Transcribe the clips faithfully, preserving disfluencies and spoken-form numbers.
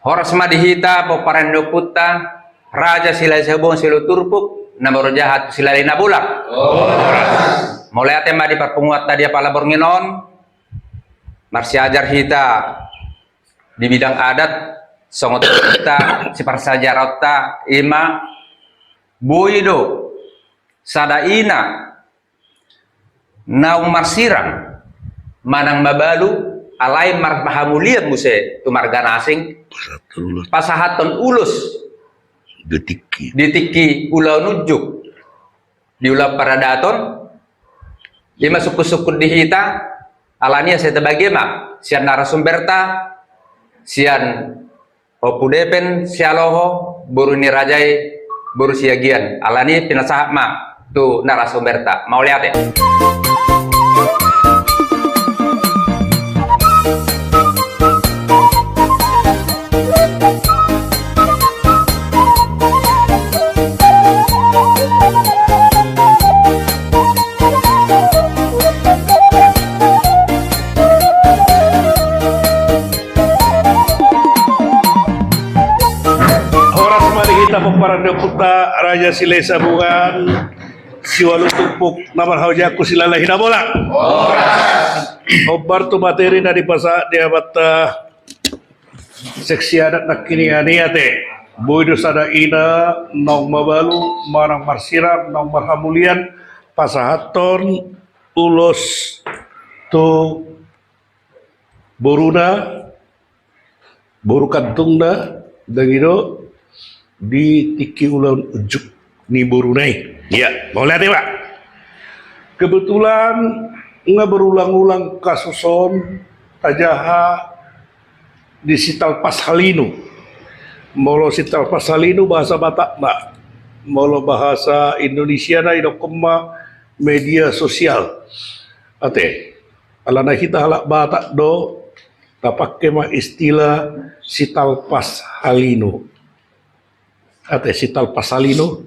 Horas ma di hita pomparan ni ompunta Raja Silahi Sabuan Siualu Turpuk na marjaha tu Silalahi Nabolak. Mauliate ma di parpunguanta di apala borngin on. Marsiajar hita di bidang adat, songon hita siparsiajaraonta, ima boi do sada ina naung marsirang manang mabalu, alai marhamulian muse tu marga na asing, pasahathon ulos di tingki, di tingki ulaon unjuk di ulaon paradaton. Ima sungkun-sungkun di hita, alani asa tabege ma sian narasumberta, sian Ompu Depen Sialoho, boru ni raja i, boru Siagian. Alani pinasahat ma tu narasumberta. Mauliate. Horas ma di hita pomparan ni ompunta Raja Silahi Sabuan Siualu Turpuk na marhajat tu Silalahi Nabolak. Horas. Hombar tu materi na dipasahat di amanta seksi adat nangkiningan i, ate. Boi do sada ina naung mabalu manang marsirang naung marhamulian pasahathon ulos tu boruna, boru kantungna, dung i do di tingki ulaon unjuk ni boruna i. Ia, mauliate ma. Kebetulan nga berulang-ulang kasus on tajaha di Sitalpas Halinu. Molo Sitalpas Halinu bahasa Batak ma. Molo bahasa Indonesiana didokkon ma media sosial. Ate, alana hita halak Batak do, tapake ma istilah Sitalpas Halinu. Ate, Sitalpas Halinu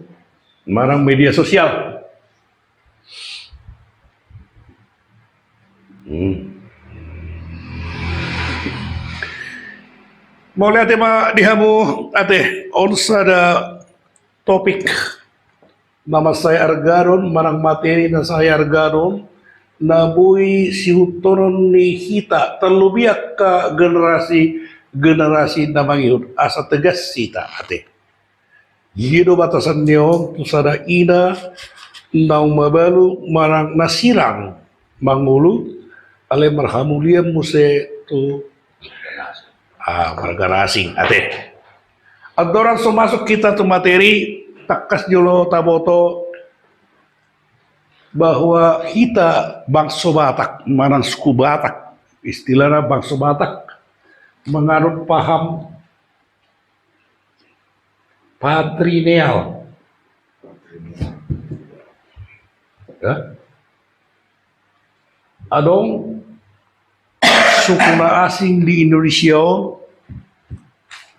manang media sosial. Hmm. Mauliate ma di hamu, ate, on sada topik na mansai arganon manang materi na sai arganon, na boi sihuthonon ni hita, terlebih angka generasi, generasi na mangihut, asa tegas hita, ate. Dia do batasan ni on tu sada ina naung mabalu manang na sirang mangolu, alai marhamulian muse tu, ah, marga na asing, ate. Andorang so masuk hita tu materi, tangkas jolo taboto bahwa hita bangso Batak manang suku Batak, istilahna bangso Batak, manganut paham patrilineal. Ya. Adong suku na asing di Indonesia on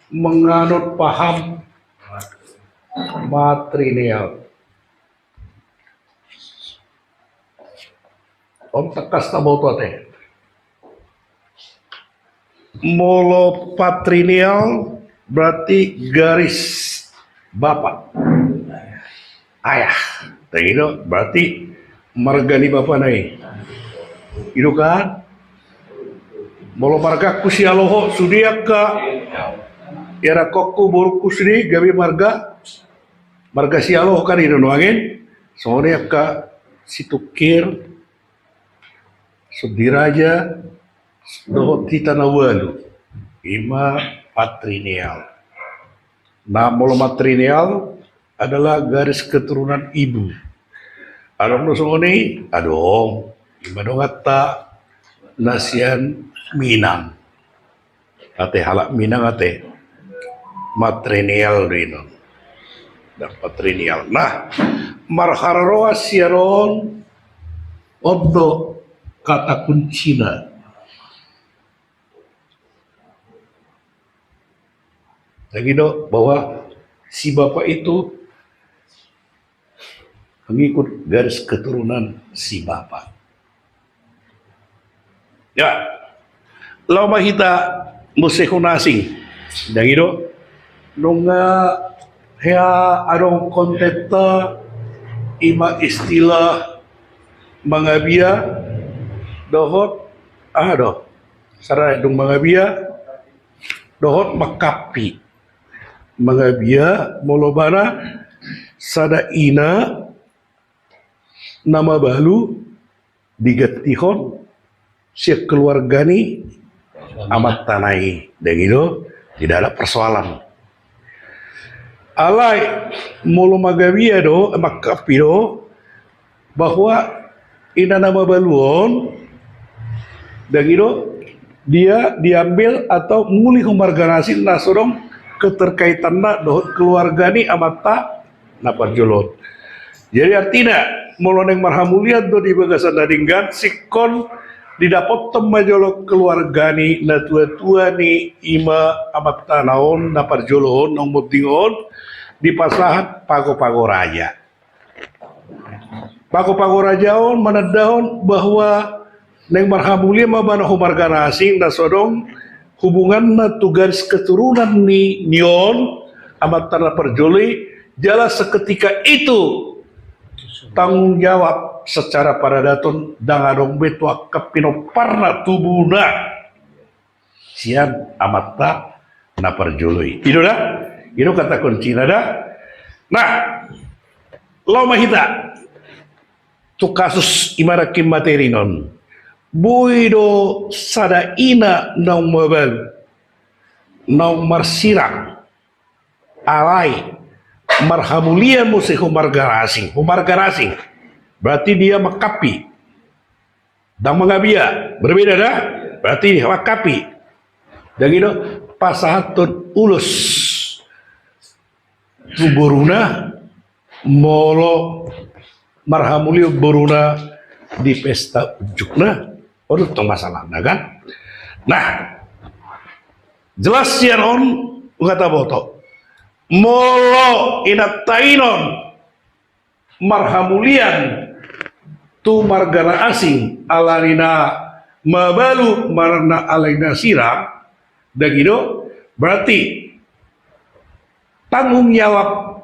manganut paham matrilineal. On tangkas taboto, ate. Molo patrilineal berarti garis bapak, ayah. Nah, i do, berarti marga ni bapana i. I do kan? Molo margangku Sialoho, sude angka ianakhonku, borungku sude gabe marga, marga Sialoho kan, i do nuaeng. Songon i angka Situngkir, Sondiraja, dohot hita na ualu, ima patrilineal. Nah, molo matrilineal adalah garis keturunan ibu. Adong do songon i? Adong. Ima donganta na sian Minang. Ate, halak Minang, ate, matrilineal do inon. Nah, patrilineal. Nah, marharoroan sian on, on do kata kuncina. Lagi do bahwa si bapak itu mengikut garis keturunan si bapak. Ya, laho ma hita muse hu na asing. Dang i do, nunga hea adong kontenta, ima istilah mangabia dohot aha do, sada dung mangabia dohot mangkapi. Mangabia molo bana sada ina na mabalu digantihon sian keluarga ni amanta na i, dang i do, tidak ada persoalan. Alai molo mangabia do, mangkapi do, bahwa ina na mabalu on, dang i do, dia diambil atau muli humarga na asing na so adong keterkaitanna dohot keluarga ni amanta na parjolo on. Jadi artina, molo naeng marhamulian do di bagasan na denggan, singkon didapothon ma jolo keluarga ni natuatua ni ima amanta na on na parjolo on, naung monding on, dipasahat pago-pago raja. Pago-pago raja on manandahon bahwa naeng marhamulian ma bana humarga na asing na so adong hubunganna tu garis keturunan ni, ni on, amanta na parjolo i, jala seketika itu tanggung jawab secara paradaton dang adong be tu angka pinomparna, tubuna sian amanta na parjolo i. I do da, i do kata kuncina da. Nah, laho ma hita tu kasus i ma nangkin materi on. Boi do sada ina naung mabalu, naung marsirang, alai marhamulian muse humarga na asing, humarga na asing. Berarti dia mangkapi. Dang mangabia, berbeda da. Berarti mangkapi. Dang i do, pasahathon ulos tu boruna, molo marhamulian boruna di pesta unjukna. On do tong masalahna, kan? Nah, jelas sian on nga taboto. Molo inanta i on marhamulian tu marga na asing, alani na mabalu manang na alani na sirang, dang i do, berarti tanggung jawab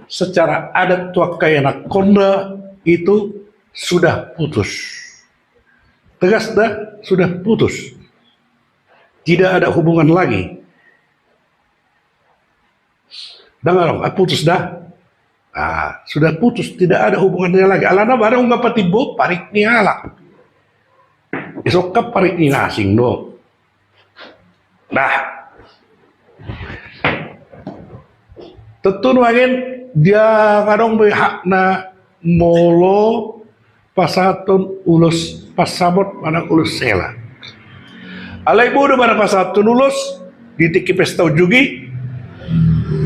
secara adat tu angka ianakhonna itu sudah putus. Tegas da, sudah putus. Tidak ada hubungan lagi. Dang adong, ah, putus da. Ah, sudah putus, tidak ada hubungannya lagi. Alana bana nunga patimbo parik ni halak. Isongka parik ni na asing do. Nah, tontu nuaeng dia nga adong be hakna molo pasahathon ulos pansamot manang ulos hela. Alai boi do bana pasahathon ulos di tingki pesta unjuk i.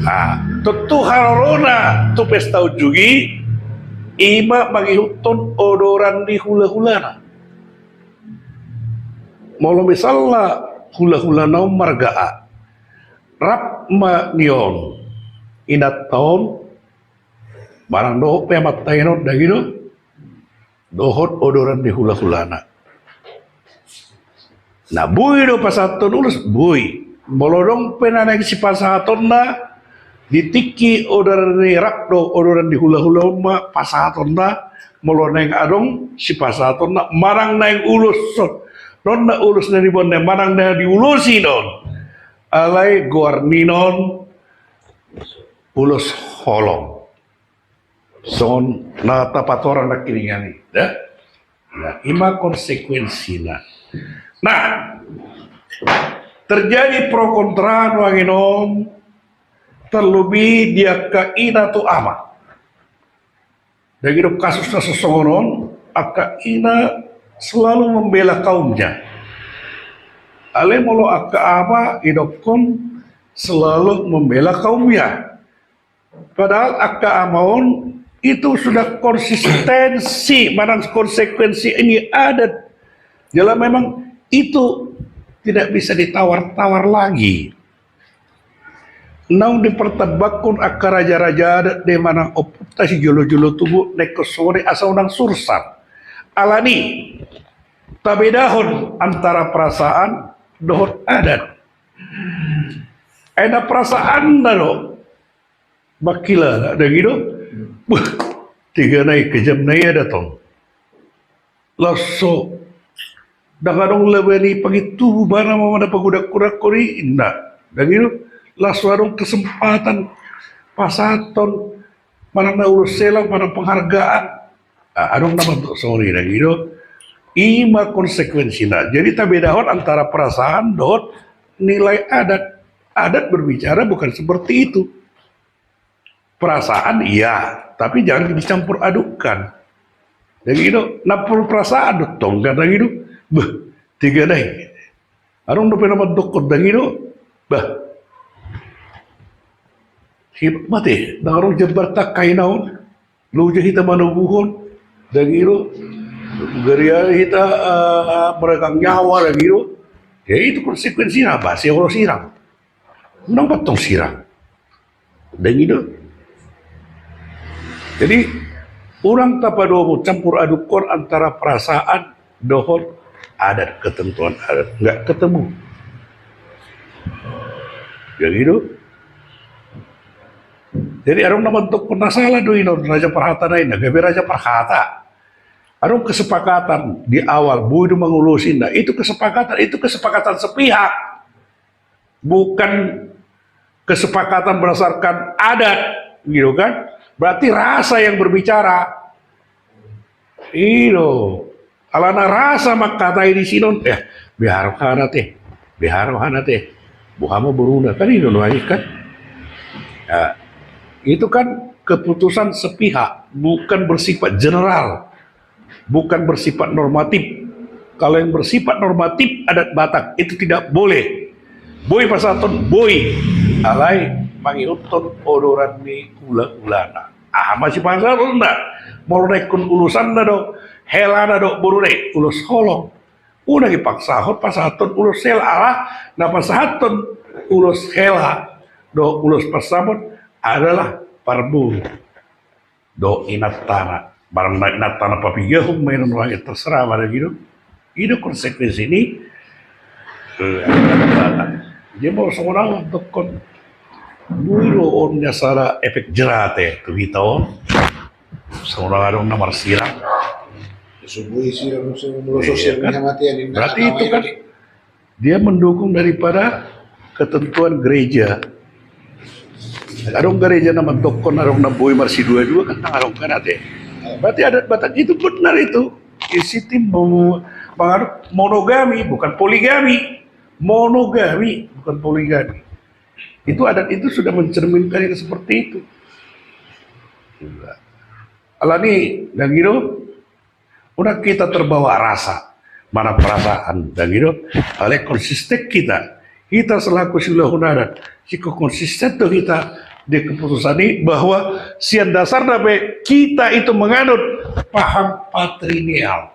Ah, tontu harorona tu pesta unjuk i, ima mangihuthon odoran ni hulahulana. Molo misalna hulahulana on marga A, rap ma nion inanta on, barang dohot pe amanta i on, dang i do, dohot odoran ni hulahulana. Na boi do pasahathon ulos, boi. Molo adong pe na naeng sipasahatonna, di tingki odoran ni, rap do odoran ni hulahula on ma pasahatonna, molo naeng adong sipasahatonna, manang naeng ulos on, nonna ulos na niboanna, manang na diulosi on. Alai goar ni on ulos holong. Songon na tapatorang nangkiningan i, da? Nah, ima konsekuensina. Nah, terjadi pro kontra nuaeng on, terlebih di angka ina tu ama. Dang i do, kasus na sosongon on, angka ina selalu membela kaumnya. Alai molo angka ama, idokkon selalu membela kaumnya. Padahal angka ama on itu sudah konsistensi manang konsekuensi ni adat. Jala memang itu tidak bisa ditawar-tawar lagi. Naung dipertambahkon angka raja-raja adat do i manang ompunta sijolo-jolo tubu, naeng songon i asa unang sursat. Alani tabedahon antara perasaan dohot adat. Ai na perasaanna do mangkilala, ndang i do? Bah, tega nai, kejam nai adat on. Laos so, ndang adong laba ni pangit tubu, mana ma na pagodang-godang i, inna. Ndang i do? Laos so adong kesempatan pasahathon manang na ulos hela manang penghargaan. Ah, adong na mandok songon i, ndang i do? I ma konsekuensina. Jadi tabedahon antara perasaan dohot nilai adat. Adat berbicara bukan seperti itu. Perasaan iya, tapi jangan dicampur adukkan. Ndang i do? Na perasaan do tong, ndang i do? Bah, tega nai. Adong dope na mandokkon, ndang i do? Bah, hebat mate, ndang adong jambar tangkai na on. Loja hita manoguhon, ndang i do? Gari hita, eh, meregang nyawa, ndang i do? Ya, itu konsekuensina, bah, si olo sirang. Unang pantong sirang. Ndang i do? Jadi, unang tapadomu campur adukkon antara perasaan dohot adat, ketentuan adat. Nggak ketemu. Ndang i do? Jadi, adong na mandokkon na sala do i non, raja parhata na inna, gabe raja parhata. Adong kesepakatan di awal, boi do mangulosi, nah, itu kesepakatan, itu kesepakatan sepihak. Bukan kesepakatan berdasarkan adat, gitu kan? Berarti rasa yang berbicara. I do. Alana rasa mangkatai di sinon, eh, beha rohana te, beha rohana te, boha ma boruna, kan i do nuaeng kan? Ya, itu kan keputusan sepihak, bukan bersifat general, bukan bersifat normatif. Kalau yang bersifat normatif, adat Batak, itu tidak boleh. Boi pasahathon, boi. Alai mangihuthon odoran ni hulahulana. Aha ma sipasahatonna? Molo na ingkon ulosanna do, helana do, boru nai, ulos holong. Unang dipaksahon pasahathon ulos hela, ala na pasahathon ulos hela dohot ulos pansamot adalah parboru dohot inantana. Barang na inantana papigahon ma i, nuaeng terserah ma, ndang i do? I do konsekuensi ni, eh, dia mau songon au mandokkon, boi do on na sala efek jera te tu hita on. Songon au adong na marsirang. Sumbu i sirang, sumbu sosial media mati, ya, berarti itu kan dia mendukung daripada ketentuan gereja. Adong gereja na mandokkon adong na boi marsiduadua, kan ndang adong kan, ate. Berarti adat Batak itu benar itu. Isi tim mau manganut monogami, bukan poligami. Monogami, bukan poligami. Itu adat itu sudah mencerminkan yang seperti itu. Alani, ndang i do? Unang kita terbawa rasa, mana perasaan, ndang i do? Alai konsisten kita, kita selaku siulahon adat, singkon konsisten do hita di keputusan i, bahwa sian dasarna pe kita itu menganut paham patrilineal.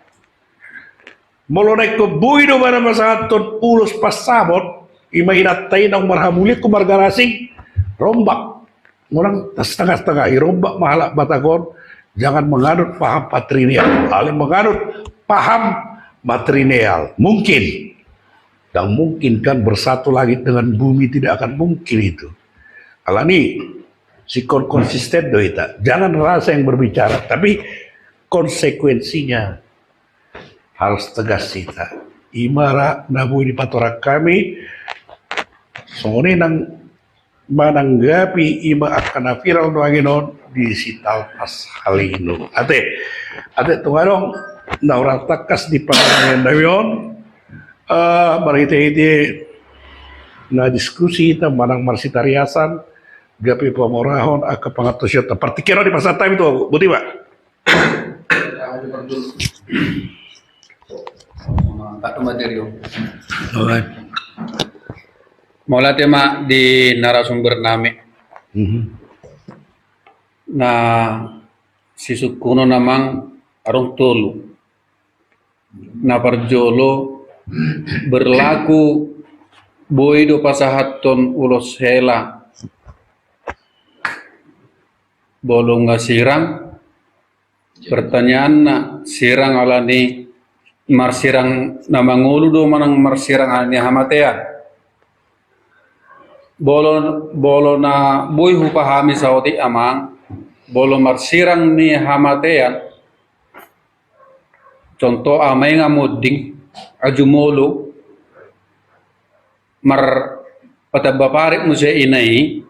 Molo na ingkon boi do mana pasahathon ulos pansamot, i ma inanta i naung marhamulian tu marga na asing, rombak. Unang setengah-setengah, i rombak ma halak Batak on, jangan menganut paham patrilineal, alai menganut paham matrilineal. Mungkin. Ndang mungkin kan, bersatu langit dengan bumi, tidak akan mungkin itu. Alani, singkon konsisten do hita. Jangan rasa yang berbicara, tapi konsekuensinya harus tegas hita. I ma ra na boi dipatorang hami, songon i nang mananggapi i ma angka na viral nuaeng on di Sitalpas Halingo. Ate, ate, tung adong na hurang tangkas di pangarangan nami on, eh, marhitehite na diskusi hita manang marsitariasan, gabe pamorahon angka pangantusionta. Partingkian on dipasahat hami tu, boti ma. Mauliate ma di narasumber nami. Mhm. Na sisungkunon amang adong tolu. Na parjolo, berlaku boi do pasahathon ulos hela molo nunga sirang. Pertanyaanna, sirang alani marsirang na mangolu do manang marsirang alani hamatean? Molo, molo na boi hupahami saotik, Amang, molo marsirang ni hamatean, contoh, ama i nga monding, ahu molo, marpatamba parik muse ina i,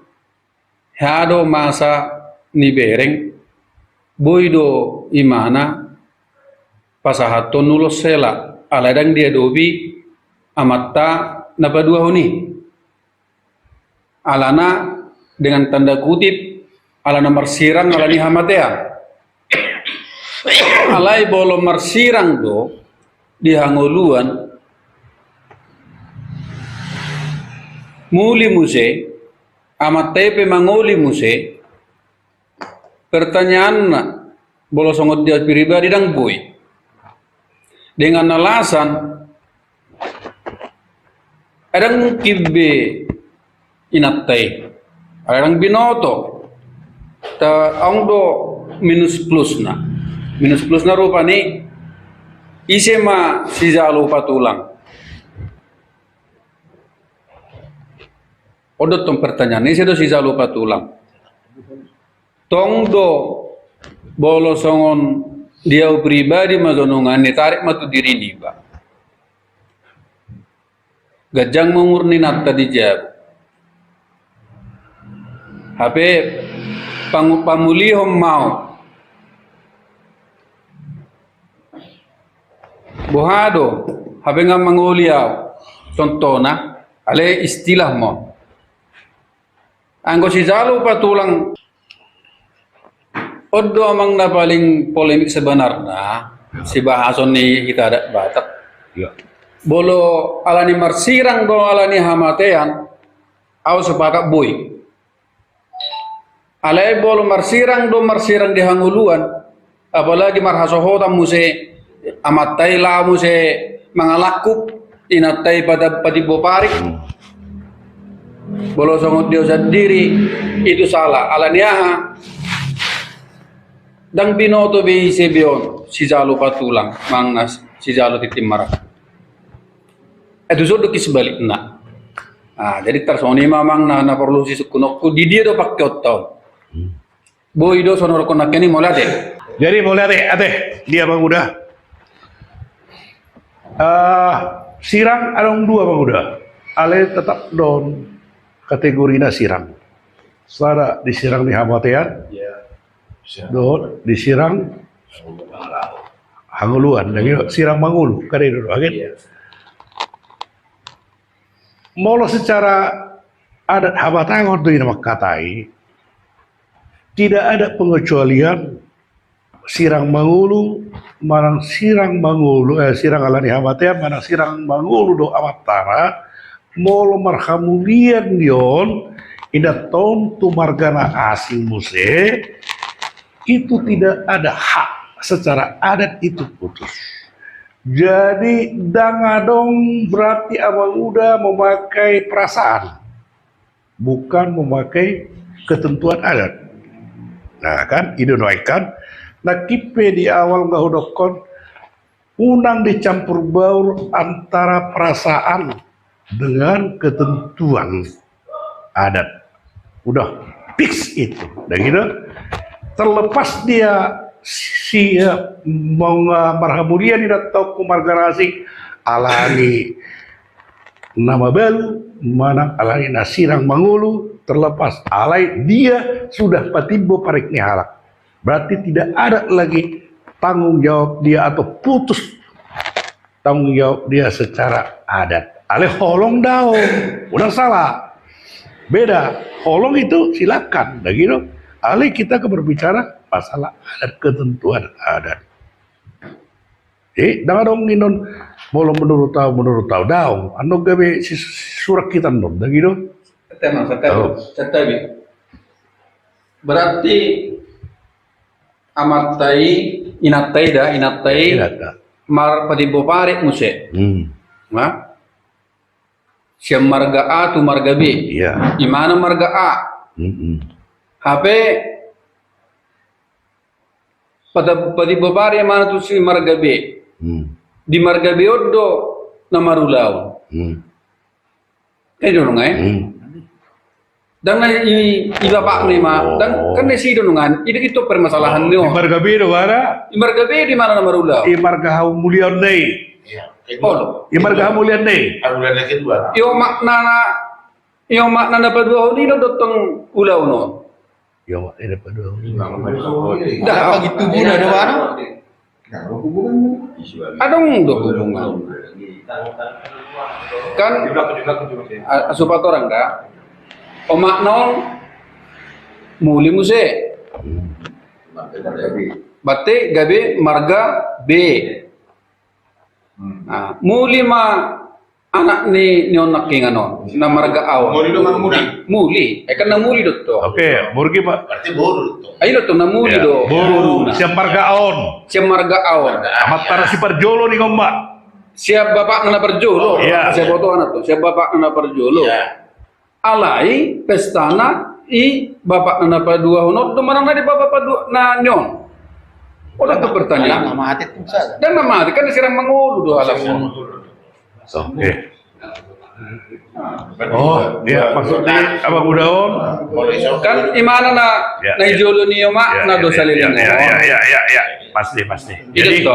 hea do masa ni bereng, boi do imana pasahathon ulos hela, ala ndang diadopi amanta na paduahon i. Alana, dengan tanda kutip, alana marsirang ala ni hamatean. Alai molo marsirang do di hangoluan, muli muse, amanta i pe mangoli muse, pertanyaanna, molo songon dia pribadi ndang boi. Dengan alasan, ndang mungkin be inanta i, ndang binoto. Taon do minus plusna. Minus plusna rupani, ise ma sijalo patulang? On do tong pertanyaan, ise do sijalo patulang? Tong do, molo songon dia pribadi ma jonungan i, tarik ma tu diri niba. Ganjang ma umur ni inanta di jabu. Hape pangu-, pamulihon ma on. Boha do, hape nga mangoli ahu. Contohna, ale istilah ma on. Anggo sijalo patulang, on do, Amang, na paling polemik sebenarna, sibahason ni hita adat Batak. Iya. Molo ala ni marsirang do ala ni hamatean, ahu sepakat boi. Alai molo marsirang do, marsirang di hangoluan, apalagi marhasohotan muse, amanta i laho muse mangalangkup, inanta i pata-, patimbo parik. Hmm. Molo songon dia sandiri, itu salah. Ala ni aha? Ndang binoto be ise be on sijalo patulang, manang na sijalo tintin marangkup. Eh, tuson do sebalikna. Ah, jadi tarsongon i ma, Amang, na, na porlu sisungkunonku, di dia do pangkeonta on? Hmm. Boi do songon na hudok nangkin i? Mauliate. Jadi mauliate, ate, dia Amang Uda. Ah, sirang adong dua, Amang Uda. Alai tetap do on kategorina sirang. Sada di sirang ni hamatean, iya, dohot di sirang hangoluan, ndang i do, sirang mangolu, kan i do, kan? Iya. Molo secara adat habatagon do i na mangkatai, tidak ada pengecualian sirang mangolu, manang sirang mangolu, eh, sirang ala ni hamatean, manang sirang mangolu dohot amantana, molo marhamulian di on, inanta on tu marga na asing muse, itu tidak ada hak secara adat, itu putus. Jadi, ndang adong berarti, Amang Uda, memakai perasaan. Bukan memakai ketentuan adat. Nah, kan, i do nuaeng kan. Nangkin pe di awal nga hudokkon, unang dicampur baur antara perasaan dengan ketentuan adat. Udah fix itu, udah gitu. Terlepas dia si, eh, mau nge-, marhamulian inanta on tu marga na asing, ala ni na mabalu, manang ala ni na sirang mangolu, terlepas, alai dia sudah patimbo parik ni halak. Berarti tidak ada lagi tanggung jawab dia atau putus tanggung jawab dia secara adat. Alai holong daong, unang salah. Beda, holong itu silakan, udah gitu. Alai kita ke berbicara masalah adat, ketentuan adat. Eh, ndang adong innon, molo menurut au, menurut au, daong. Annon gabe si-, surat kita annon, ndang i do? Santabi, Amang, santabi. Oh. Santabi. Berarti amanta i, inanta i da, inanta i, inanta, marpatimbo parik muse. Hmm. Nah? Sian marga A tu marga B. Iya. Imana marga A. Mm-mm. Hape pata-, patimbo parik imana tu si marga B. Hmm. Di marga B on do na marulaon. Hmm. Kan i do nunga, eh? Hmm. Ndang na i, i bapakna i ma, ndang kan na i si do nungan, i do, i do permasalahan ni on. Di marga B do, mana? Di marga B do, i mana na marula? Di marga hamuliaonna i. Olo. Di marga hamuliaonna i. Hamuliaonna i kedua. I omakna na, i omakna na paduahon i do tong ulaon on. I omakna na paduahon i. Ndang pagitu guna do, mana? Adong do hubungan. Kan, a-, asupat orang da. Omakna on muli muse. Berarti gabe marga B. Nah, muli ma anak ni, ni on nangkiningan on, na marga A on. Muli do, muli. Muli, eh, kan na muli do tong. Oke, murgi, Pak. Berarti boru do tong. Ai do tong, na muli do. Boru. Sian marga A on. Sian marga A on. Amanta na siparjolo ninna on, Pak. Sian bapakna na parjolo. Iya. Sian botohana tu, sian bapakna na parjolo. Iya. Alai pestana i bapakna na paduahon on do manang na di bapak paduahon na ni on. Olo, tu pertanyaan. Ndang na mate tu sada. Ndang na mate, kan disirang mangolu do halak on. Oke. Oh, iya, maksudna abang uda on. Kan i mana na, na i jolo ni omakna do saleleng on. Iya, iya, iya. Pasti, pasti. Jadi,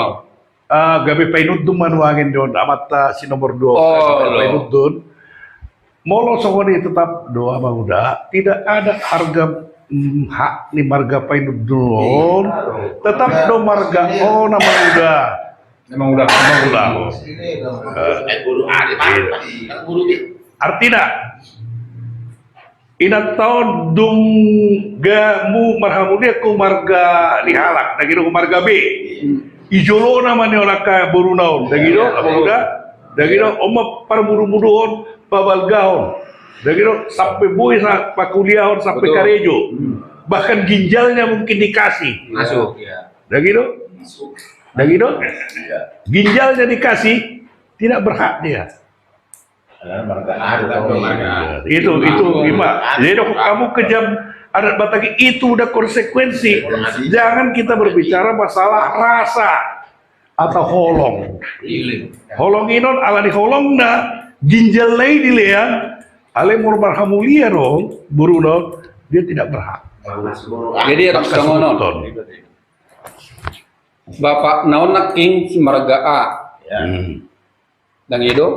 eh, gabe painundun ma nuaeng on, amanta si nomor dua. Olo. Painundun. Molo songon i tetap do abang uda, tidak ada harga, mm, hak ni marga painundun on. Tetap do marga on, abang uda. Memang udah. Memang udah. Eh, eh, buru A di mana? Iya. Kan buru B. Artina, inanta on dung gamu marhamulian tu marga ni halak, ndang i do, marga B. Hmm. I jolona ma ni on angka boruna on, ndang i do, iya, abang uda, ndang i do, on ma parmudu-muduon, pabalgaon, ndang i do, sampe boi sa-, pakuliahon, sampe, betul, karejo. Hmm. Bahkan ginjalnya mungkin dikasih. Masuk, ya. Ndang i do? Ndang i do? Iya. Ginjalnya dikasih, tidak berhak dia. Itu, itu, ima. Jadi, dok, kamu kejam adat Batak itu udah konsekuensi. Jangan kita berbicara masalah rasa atau holong. Holong i on, ala ni holongna, ginjalna i dilean, alai molo marhamulian on, boruna on, dia tidak berhak. Jadi, harus songon on. Bapakna on nangkin si marga A. Hmm. Ndang i do?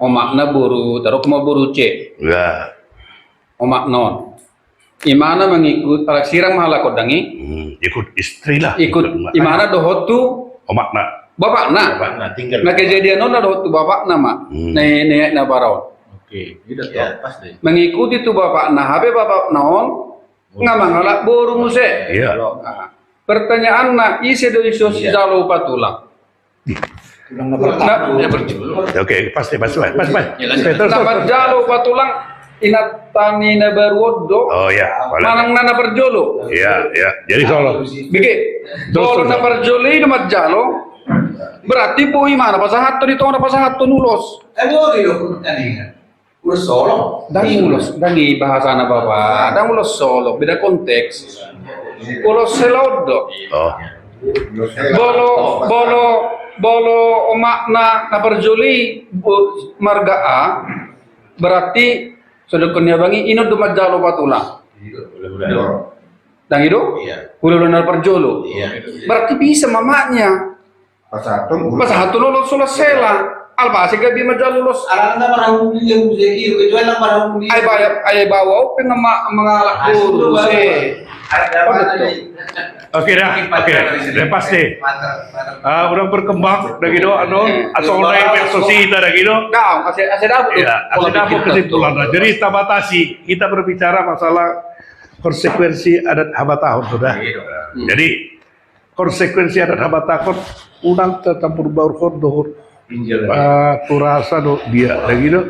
Omakna boru, taruhon ma boru C. Ya. Omakna on. I mana mangikut, ala sirang ma halak on, ndang i? Hmm, ikut istri lah. Ikut, ikut ma-, i mana dohot tu? Omakna. Bapakna. Bapakna, tinggal. Na kejadian on na dohot tu bapakna ma. Hmm. Na, na, na bara on. Oke, i do, ya, pas deh. Mangikuti tu bapakna, hape bapakna on nga mangalap boru muse. Iya. Nah, pertanyaanna, ise do i so sijalo upa tulang? Tulang na parjolo. Oke, pasti, pasti, pasti, pasti. Terus, terus. Na manjalo upa tulang, inanta ni na baru on do. Oh, iya. Manang na, na parjolo. Iya, iya. Jadi solo. Bege. Terus, terus. Molo na parjolo i do manjalo, berarti boi ma na pasahathon, di tonga na pasahathon ulos. Eh, boi do. Ulos solo. Ndang ulos, ndang i bahasana, Bapak. Ndang ulos solo, beda konteks. Ulos sela on do. Oh. Molo, molo, molo omakna na parjolo i, bo-, marga A, berarti so didokkon ni abang i, i on do manjalo upa tulang. Ndang i do? Iya. Hulahula na parjolo. Iya. Berarti bisa ma omakna. Pasahathon ulos. Pasahathon ulos, ulos sela. Alai boasa gabe manjalo ulos? Alana marhamulian muse i, kecuali na marhamulian. Ai ba-, ai bawa ope nga ma-, mangalap boru muse. Oke dah, oke. Lepas deh. Ah, udah berkembang, udah gitu, anu, asal udah investasi kita, udah gitu. Dah, ase, ase dapot. Iya, ase dapot kesimpulan. Jadi, kita batasi, kita berbicara masalah konsekuensi adat habatahon, sudah. Jadi, konsekuensi adat habatahon, unang tacampur baurhon dohot, ah, tu rasa dohot dia, ndang i do?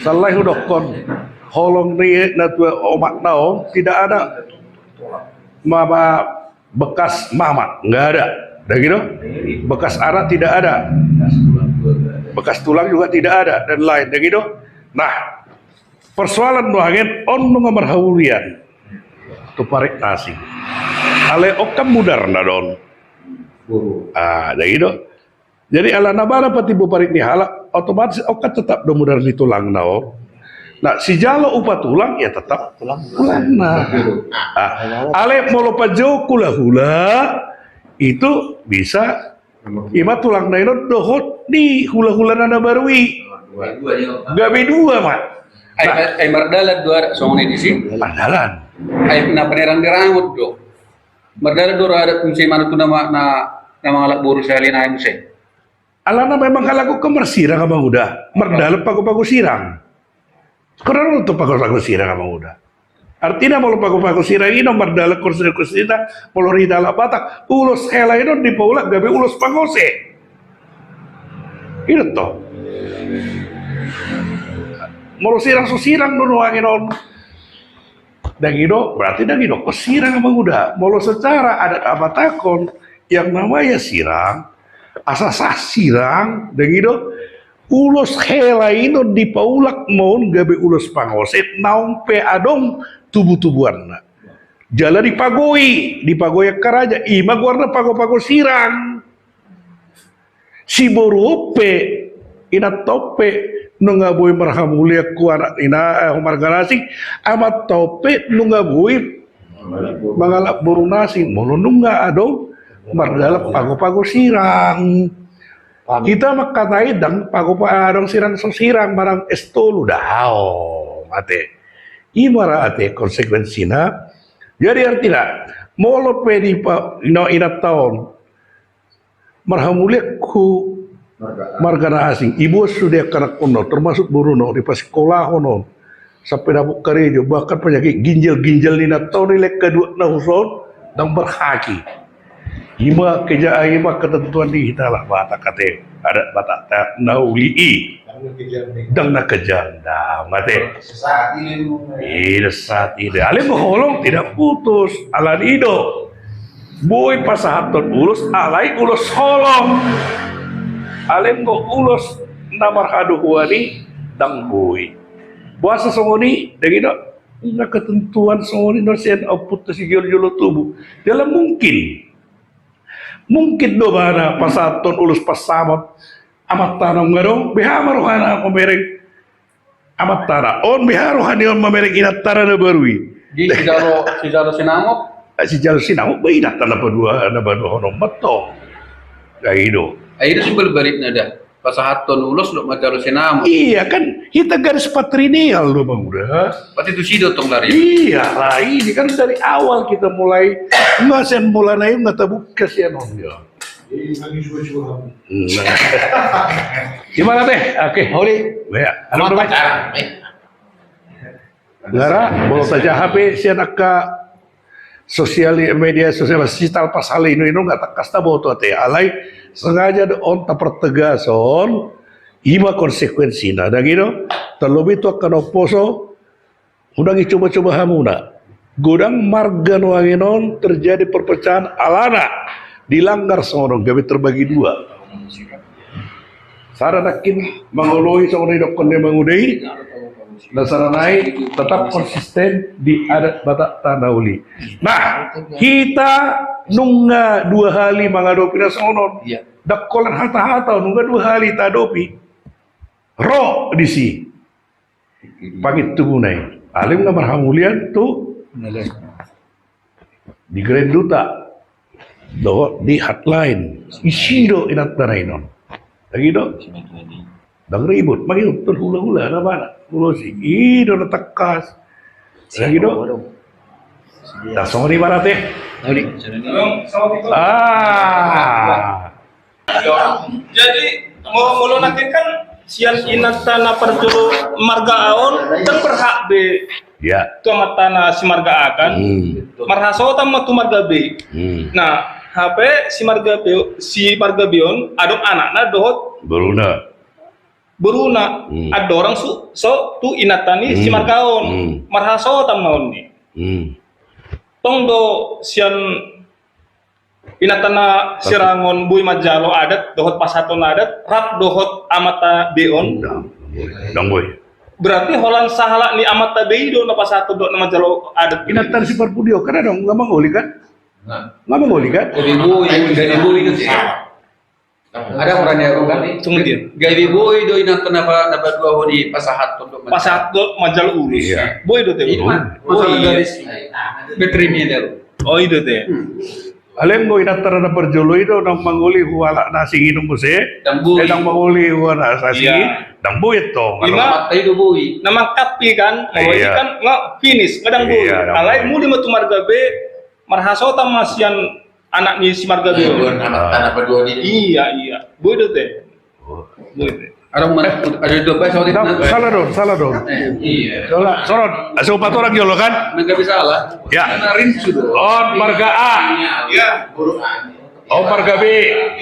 Sala hudokkon, holong ni na tu omakna on, tidak ada ma-, ma-, bekas mamak, nggak ada, ndang i do? Bekas anak tidak ada, bekas tulang juga tidak ada, dan lain, ndang i do? Nah, persoalan nuaeng on nunga marhamulian tu parik na asing. Alai on kan mudarna do on. Ah, jadi do. Jadi ala na bana patimbo parik ni halak, otomatis on kan tetap do mudar ni tulangna on. Nah, sijalo upa tulang, ya tetap tulang. Tulang. Nah. Ah, alai molo panjou hulahula, itu bisa ima tulangna i dohot di hulahula na baru i. Gabe dua ma. Ai, nah, ai mardalan do adat songon i disi. Mardalan. Ai na panerang di rangot do. Mardalan do adat muse manang tu na, na mangalap boru sahali nai muse. Alana memang halak on kan marsirang, Amang Uda. Mardalan pago-pago sirang. Kurang untuk pago-pago sirang, Amang Uda. Artina molo pago-pago sirang i do mardalan konsekuensina, molo di halak Batak, ulos hela i do dipaulak gabe ulos pangose. I do tong. Molo sirang so sirang do nuaeng on. Dang i do, berarti dang i do konsekuensi sirang, Amang Uda. Molo secara adat Batak on, yang namanya sirang, asa sah sirang, dang i do, ulos hela i do dipaulak ma on gabe ulos pangose, naung pe adong tubu-tubuanna. Jala dipagoi, dipagoi angka raja, ima goarna pago-pago sirang. Siboru on pe, inanta on pe, nunga boi marhamulian tu anak ni na, eh, marga na asing, amanta on pe nunga boi mangalap boru na asing, molo nunga adong mardalan pago-pago sirang. Hita mangkatai dang pago pa-, adong sirang so sirang, manang S tolu daong, ate. Ima ra ate konsekuensina. Jadi artina, molo pe di pa-, ino inanta on, marhamulian tu marga na asing, iboan sude angka anakkonna, termasuk boruna, dipasikkolahon on, sampe dapot karejo, bahkan panyakit ginjal-ginjal ni inanta on dilehon haduan na huson, dang berhaki. Ima keja-, ima ketentuan di hita halak Batak ate, adat Batakta na uli i. Dang na kejam, dang ate. Ida saat ida. Alai ma holong tidak putus. Alani i do. Boi pasahathon ulos, alai ulos holong. Alai ma ulos na marhadohoan i dang boi. Boasa songon i, dang i do. Na ketentuan songon i do sian ompunta sijolo-jolo tubu. Jala mungkin. Mungkin do ibana pasahathon ulos pansamot. Amantana nunga adong, beha ma rohana mamereng. Amantana on beha rohana on mamereng inantana na baru i. Di sijalo, sijalo sinamot? Eh, sijalo sinamot, ba inanta na padua, na paduahon on ma tong. Dang i do. Ai, i do simbalik-balikna da. Pasahathon ulos do manjalo sinamot. Iya kan, hita garis patrilineal do, Amang Uda. Berarti tusi do tong dari. Iya lah, ini kan dari awal kita mulai. Nunga sian mulana i nunga tabuka sian on dia. Nah. Gimana teh? Oke. Holi. Ya, halo, Bro. Gara, molo tajaha pe sian angka sosial, media sosial, sital pasal ino-ino nunga tangkas taboto ate. Alai sengaja do on tapartegas on, ima konsekuensina. Dang i do, terlebih tu angka na umposo, unang dicoba-coba hamuna. Godang marga nuaeng on terjadi perpecahan alana dilanggar songon on gabe terbagi dua. Sada nangkin mangoloi songon na didokkon ni Amang Uda i. Na sada nai tetap konsisten di adat Batakta na uli. Nah, hita nunga dua hali mangadopi na songon on. Iya. Dang holan hata-hata, nunga dua hali taadopi. Ro disi. Pangintubuna i. Alai nunga marhamulian tu di Grand Duta dohot di Hotline. Isi do inantana i non. Dang i do? Dang ribut. Mangihuthon hula-hula na mana? Ulosi. I do na tangkas. Dang i do? Tar songon i ma ate. Ah. Jadi molo, molo nangkin kan sian inanta na parjolo marga A on kan berhak be. Ya. Tu amanta na simarga A kan. Hmm. Marhasohotan ma tu marga B. Hmm. Nah, hape simarga B, simarga B on adong anakna dohot boruna. Boruna. Hmm. Andorang so, so tu inanta ni simarga A on. Hmm. Marhasohotan ma on ni. Hmm. Tong do sian inanta na sirang on boi manjalo adat dohot pasahaton adat rap dohot amanta B on. Dang boi. Berarti holan sahalak ni amanta B i do na pasahaton dohot na manjalo adat. Inanta si Parpudi on kan adong, nunga mangoli kan? Nunga mangoli kan? Gabe boi, gabe boi kan. Ada orang yang kan? Gabe boi do inanta na paduahon i pasahat do, pasahat do manjalo ulos. Boi do te. Boi. Betri mi daru. Oh, i do te. Alai anggo inanta na parjolo i do, ndang mangoli hu halak na asing i do muse. Ndang mangoli hu halak na asing i. Ndang boi tong. Ima. Amanta i do boi. Na mangkapi kan, molo i kan nga finish, nga ndang boi. Alai muli ma tu marga B, marhasohotan ma sian anak ni si marga B. Iya, iya. Boi do te. Boi do te. Ada mana? Ada dua belas orang. Salah dong, salah dong. Iya. Salah, sorot. Asa upat orang jolo kan? Nggak bisa lah. Ya. On marga A. Ya. On marga B.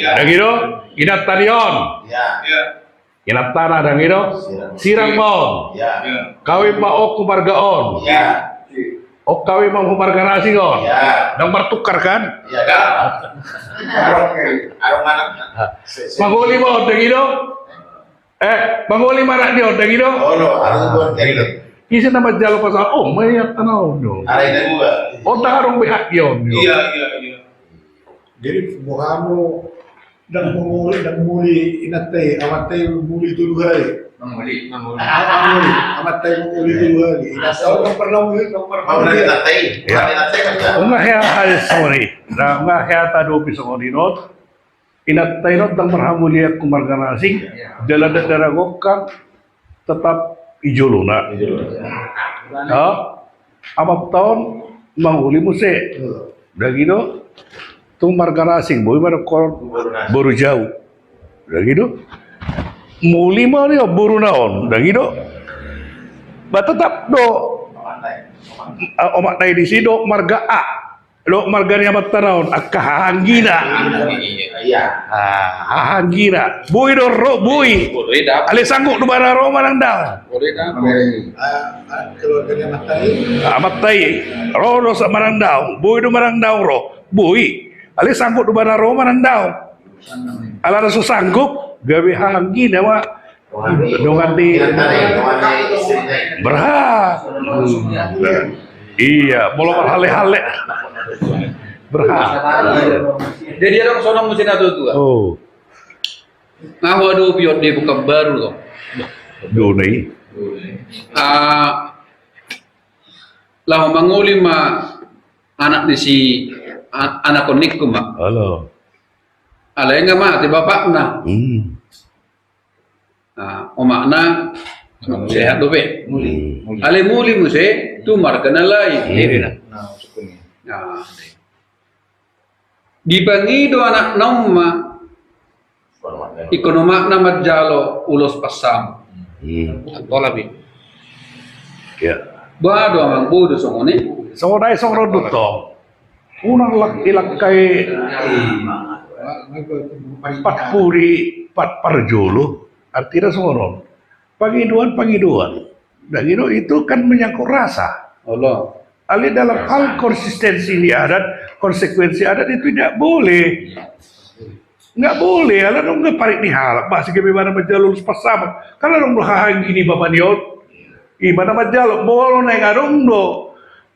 Ya. Ndang i do? Inanta ni on. Ya. Inanta na ndang i do? Sirang ma on. Kawin ma on hu marga on. On kawin ma hu marga na asing on. Ndang martukar kan? Mangoli ma on ndang i do? Eh, mangoli ma anak ni on ndang i do? Ise na manjalo pasahat on ma inanta na on do. On ndang adong be hak ni on do. Jadi boha hamu ndang mangoli, ndang muli inanta i, amanta i muli tolu hali. Mangoli. Amanta i mangoli tolu hali. Inanta on ndang pernah muli, ndang pernah muli. Nga hea hali songon i. Nga hea tadopi songon i non. Inanta i non ndang marhamulian hu marga na asing. Jala ndang daragokan. Tetap i jolona. Amanta on mangoli muse. Ndang i do? Tu marga na asing, boi ma dohonon boru jau. Ndang i do? Muli ma on, boruna on, ndang i do? Ba tetap do. Omakna i disi do marga A. Dohot marga ni amanta na on, angka hahaanggina. Hahaanggina. Boi do ro, boi. Alai sanggup do ibana ro manang daong. Amanta i ro do manang daong. Boi do manang daong ro. Boi. Alai sanggup do ibana ro manang daong. Alana so sanggup, gabe hahaanggina ma. Dongan ni. Berhak. Iya, molo marhale-hale. Berhak. Jadi adong songon muse na tua-tua. Nga huadopi on di Pekanbaru do. Dona i. Laho mangoli ma anak ni si anakkon ningku ma. Alai nga mate bapakna. Omakna sehat dope. Alai muli muse tu marga na lain. Dipangido anakna on ma. Ingkon omakna manjalo ulos pansamot. Boha do amang, boi do songon i? Songon i, songon on do tong. Unang ilangkai pat pudi pat parjolo. Artina songon on. Pangidoan, pangidoan. Ndang i do, itu kan menyangkut rasa. Alai dalam hal konsistensi ni adat, konsekuensi adat itu tidak boleh. Nggak boleh, ala adong do parik ni halak, bah, sigabe ibana manjalo ulos pansamot. Kan adong do hahaanggina bapa ni on. Ibana manjalo, molo naeng adong do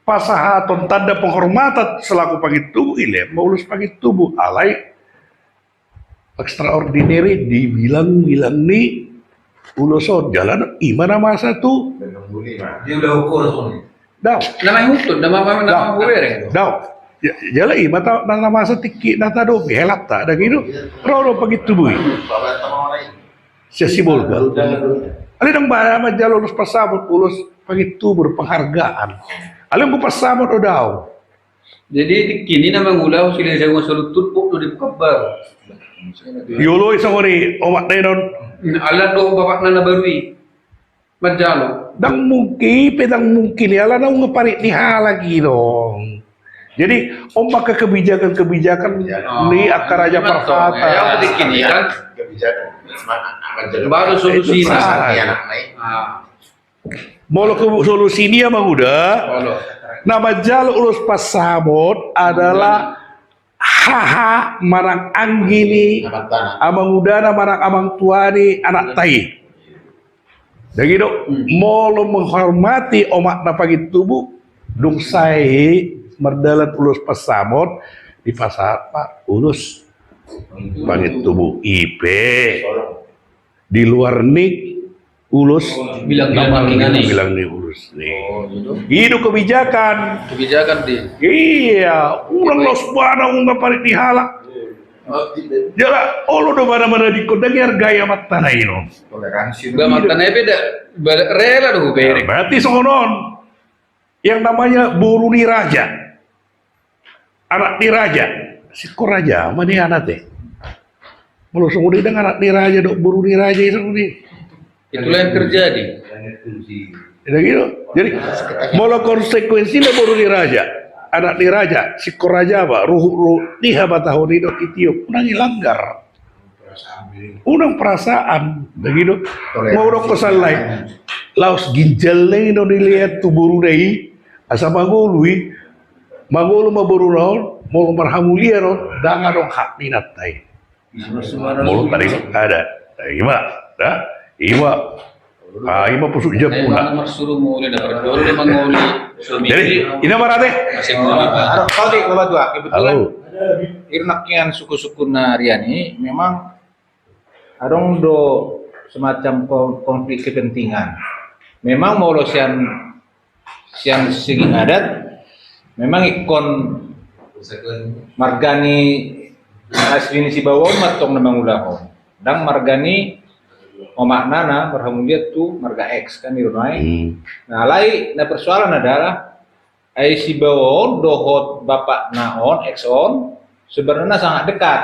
pasahaton tanda penghormatan selaku pangit tubu, dilehon ma ulos pangit tubu. Alai extraordinary di bilang-bilang ni ulos on, jala ima na masa tu. Daong. Daong. Jala ima na masa tingki na tadopi helanta, ndang i do? Ro do pangit tubu i. Sian Sibolga. Alai ndang boi manjalo ulos pansamot, ulos pangit tubu, penghargaan. Alai anggo pansamot do daong. Jadi tingki i na mangulahon silehon saluhut turpuk do di Pekanbaru. Dioloi songon i omakna i non. Alai dohot bapakna na baru i manjalo. Ndang mungkin, pe ndang mungkin i, ala nunga parik ni halak i do. Jadi on ma angka kebijakan-kebijakan ni angka raja parhata. Baru solusi na. Molo solusi ni amang uda, na manjalo ulos pansamot adalah haha manang anggi ni amang udana manang amang tua ni anakta i. Jadi do, molo menghormati omakna pangit tubu, dung sae mardalan ulos pansamot, dipasahat ma ulos Pangit tubu ipe. Di luar ni ulos, bilang ni ulos ni. I do kebijakan. Kebijakan di. Iya, unang laos bana unang parit di halak. Jala olo do bana-bana dikon dang ihargai amanta na i do. Toleransi. Amanta na i pe da rela do huberek. Berarti songon on. Yang namanya boru ni raja, anak ni raja, singkon raja ma nian ate. Molo songon i dang anak ni raja dohot boru ni raja i songon i. Itulah yang terjadi. Jadi gitu. Jadi molo konsekuensina boru ni raja, anak ni raja, singkon raja ma, ruhut-ruhut ni habatahon i dohot i tiop, unang dilanggar. Unang perasaan, begitu. Mau dok pesan lain. Laos ginjal na i do dilean tu boru na i, asa mangolu i, mangolu ma boru na on, molo marhamulian on, dang adong hak ni inanta i. Molo tadi ada, ima, da, ima. Ah, ima pusuk jampuna. Jadi ina ma rate. Halo, kau di kebetulan. Halo. Irnakkian suku-suku na rian i memang adong do semacam kon-, konflik kepentingan. Memang molo sian, sian segi adat memang ingkon marga ni asli ni Sibawa on ma tong na mangulahon. Dang marga ni omakna na marhamulian tu marga X kan i do nuaeng. Hmm. Nah, alai na persoalan adalah ai Sibawa on dohot bapakna on, X on, sebenarnya sangat dekat.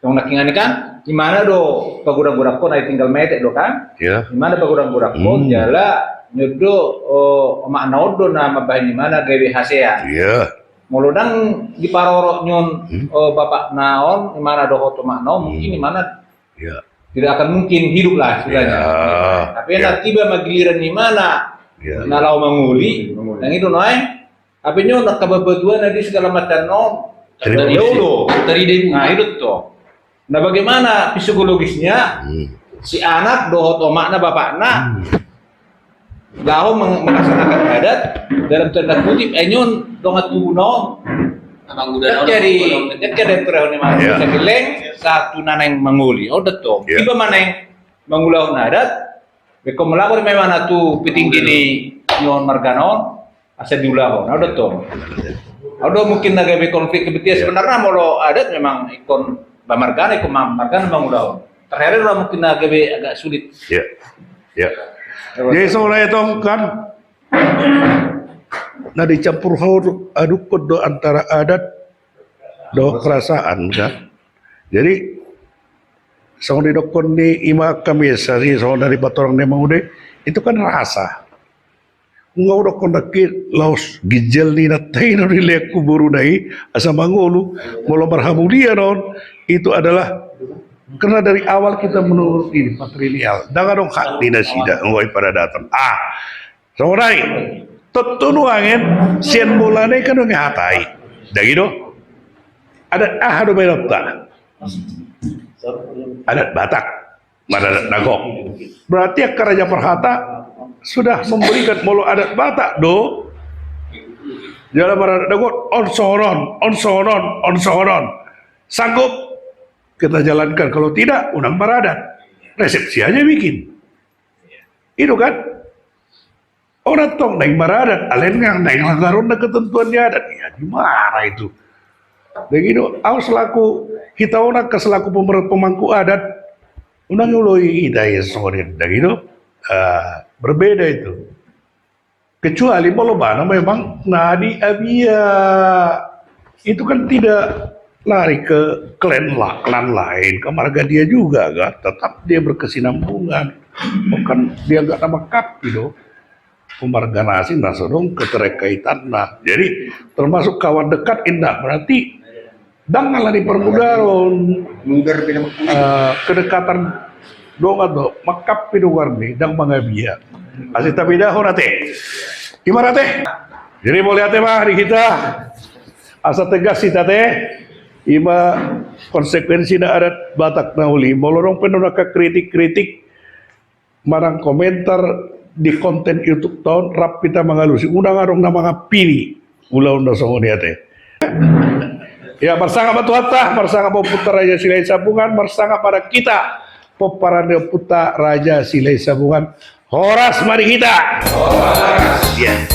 Tong nangkiningan i kan, imana do pagodang-godangkon, ai tinggal metek do kan. Iya. Imana pagodang-godangkon, hmm, jala nion do, oh, omakna on do na mambahen imana gabe hasean. Iya. Molo dang diparorot nion, hmm, oh, bapakna on, imana dohot omakna on, hmm, mungkin imana, iya, tidak akan mungkin hidup lah istilahnya. Iya. Tapi, iya, na tiba ma giliran imana, iya, na laho mangoli, mangoli, dang i do nuaeng. Hape nion angka batuana di segala macam on. Tarida i. Nah, i do tong. Nah, bagaimana psikologisnya, hmm, si anak dohot omakna bapakna, hmm, laho meng-, melaksanakan adat dalam tanda kutip, eh, nion dongan tubuna on. Jadi, jadi, iya, satu na naeng mangoli, oh, do tong. Iya. Tiba ma naeng mangulahon adat, ingkon melapor ma imana tu petinggi ni nion margana on, asa diulahon, adong do tong. Adong do mungkin na gabe konflik kepentingan, iya, sebenarnya molo adat memang ingkon ba margana, ingkon ma-, margana mangulahon. Terakhir lah mungkin na gabe agak sulit. Iya. Iya. Jadi songon i tong kan, na dicampur aduk-, adukkon do antara adat dohot perasaan kan. Jadi songon didokkon ni ima kami sari songon dari patorang ni mangolu, itu kan rasa. Nunga hudokkon nangkin laos ginjal ni inanta i do dilean tu boru na i asa mangolu, molo marhamulian on, itu adalah karena dari awal kita menurut ini patrilineal, dang adong hak ni nasida, nunga i paradatan. Ah, songon i, tontu nuaeng sian mulana i kan nunga hata i. Dang i do. Adat aha do baenonta? Adat Batak. Maradat na gok. Berarti angka raja parhata sudah memberikan, molo adat Batak do. Jala maradat na gok, on songon on, on songon on, on songon on. Sanggup kita jalankan, kalau tidak, unang maradat. Resepsi aja bikin. I do kan? Orang tong naeng maradat, alai naeng langgar on na ketentuan ni adat. Ya, di mana itu? Begitu, au selaku, hita on angka selaku pemer-, pemangku adat, unang dioloi hita i songon i, begitu. Ah, berbeda itu. Kecuali molo bana memang na di abia. Itu kan tidak lari ke klan la-, klan lain, ke marga dia juga kan, tetap dia berkesinambungan. Bahkan dia nggak nama kap gitu. Marga na asing na so adong keterkaitanna. Jadi termasuk kawan dekat inna, berarti dang ala ni parmudaron. Mudar bina, eh, kedekatan dongan do, mangkap pe dongan ni, dang mangabia. Asa tabedahon ate. Ima ate. Jadi mauliate ma di hita. Asa tegas hita ate. Ima konsekuensi na adat Batak na uli. Molo adong pe na angka kritik-kritik manang komentar di konten YouTube ta on, rap hita mangalusi. Unang adong na mangampini ulaon na songon i ate. Ya, marsangap ma Tuhanta, marsangap ma Ompunta Raja Silahisabungan, marsangap ma hita pomparan ni Ompunta Raja Silahisabungan. Horas ma di hita. Horas. Ya.